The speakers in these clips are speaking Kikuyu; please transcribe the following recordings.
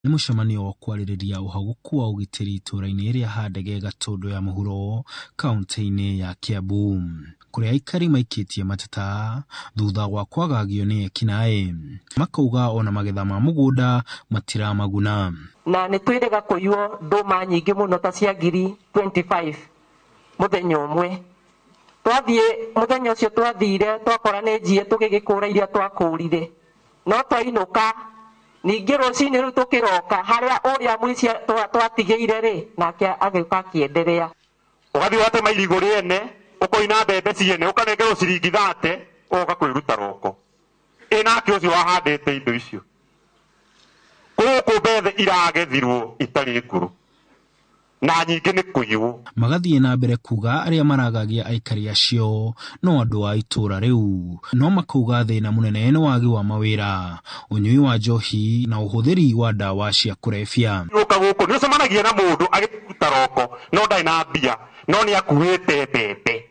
Nĩ mũcemanio wa kwarĩrĩria ũhagũku wa ũgitĩri itũũra-inĩ rĩa Handege Gatũndũ ya mũhuro kaunti-inĩ ya Kiambu, kũrĩa aikari maikĩtie mateta thutha wa kwagagio nĩ ekinaĩ, makauga ona magetha ma mũgũnda matiramaguna. Na nĩ twĩrĩga kũiywo ndũma nyingĩ mũno ta cia 25,000 mũthenya ũmwe. Twathiĩ mũthenya ũcio twathire twakora nĩ njie tũgĩgĩkũra iria twakũrire, no twainũka ningĩ rũcinĩ rũu tũkĩroka harĩa ũrĩa mũici twatigĩire rĩ, nake agĩũka akĩenderea. Ũgathiĩ ũgatema irigũ rĩene, ũkoina mbembe ciene, ũkanengerwo ciringi 30, ũgoka kwĩruta roko. Ĩ nake ũcio wahandĩte indo icio. Gũkũ mbembe iragethirwo itarĩ ngũrũ na nyingĩ nĩ kũiywo. Magathiĩ na mbere kuga arĩa maragagia aikari acio no andũ a itũũra rĩu, no makauga thĩna mũnene nĩ wagi wa mawĩra, ũnyui wa njohi na ũhũthĩri wa ndawa cia kũrebia. Ũka gũkũ nĩ ũcemanagia na mũndũ agĩruta roko no ndarĩ na mbia, no nĩ akuĩte mbembe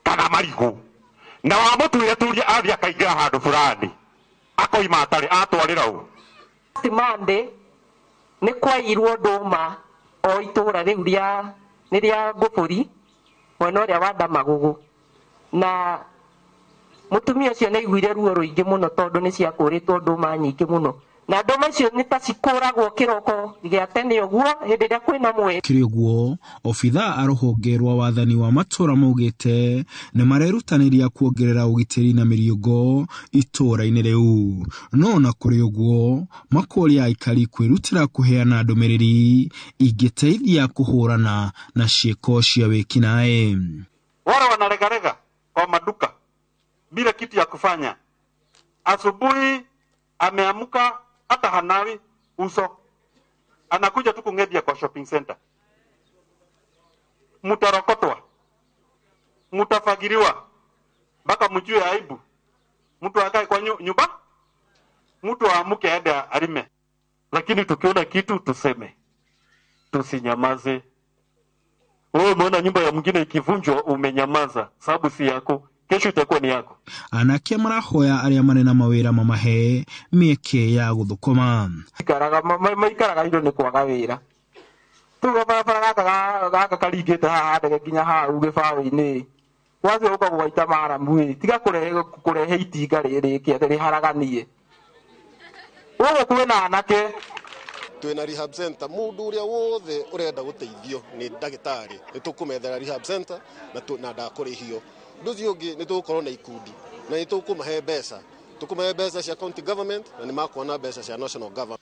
kana marigũ, na wamũtuĩra turia athiĩ akaingĩra handũ fulani akoima atarĩ atwarĩra ũ. Monday nĩ kwairwo ndũma o itũũra rĩu rĩa nĩ rĩa Ngũbũri mwena ũrĩa wa Ndamagũgũ, na mũtumia ũcio nĩ aiguire ruo rũingĩ mũno tondũ nĩ ciakũrĩtwo ndũma nyingĩ mũno, na ndũma icio nĩ ta cikũragwo kĩroko gĩa tene ũguo hĩndĩ ĩrĩa kwĩna mweri. Kĩrĩ ũguo, obithaa a rũhonge rwa wathani wa matũũra maugĩte nĩ marerutanĩria kuongerera ũgitĩri na mĩriũngo itũũra-inĩ rĩu, no ona kũrĩ ũguo makoria aikari kwĩrutĩra kũheana ndũmĩrĩri ingĩteithia kũhũrana na ciĩko cia wĩkinaĩ. Wale wanaregarega kwa maduka bila kitu ya kufanya, asubuhi ameamka hata hanawi uso, anakuja tu kungedia kwa shopping center. Mutarokotwa, mutafagiriwa mpaka mjue aibu. Mtu akae kwa nyumba, mtu aamuke aende alime. Lakini tukiona kitu tuseme, tusinyamaze. Wewe umeona nyumba ya mwingine ikivunjwa umenyamaza, sababu si yako, kesho itakuwa ni yako. Anake marahoya arĩa marĩ na mawĩra mamahe mĩeke ya gũthũkũma. Maikaraga indo nĩ kwaga wĩra. Tuga barabara gaka gaka karingĩte haha Handege nginya hau gĩbaũ-inĩ, gwacio gũka gũgaita maramu ĩ, tiga kũrehe itinga rĩrĩke atĩ rĩharaganie. Gũkũ kwĩna anake. Twĩna rehab center, mũndũ ũrĩa wothe ũrenda gũteithio nĩ ndagĩtarĩ nĩ tũkũmethera rehab center na ndakũrĩhio. Ũndũ ũcio ũngĩ nĩ tũgũkorwo na ikundi na nĩ tũkũmahe mbeca, tũkũmahe mbeca cia county government na nĩ makuona mbeca cia national government.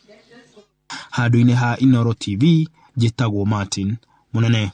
Handũ-inĩ ha Inooro TV, njĩtagwo Martin Mũnene.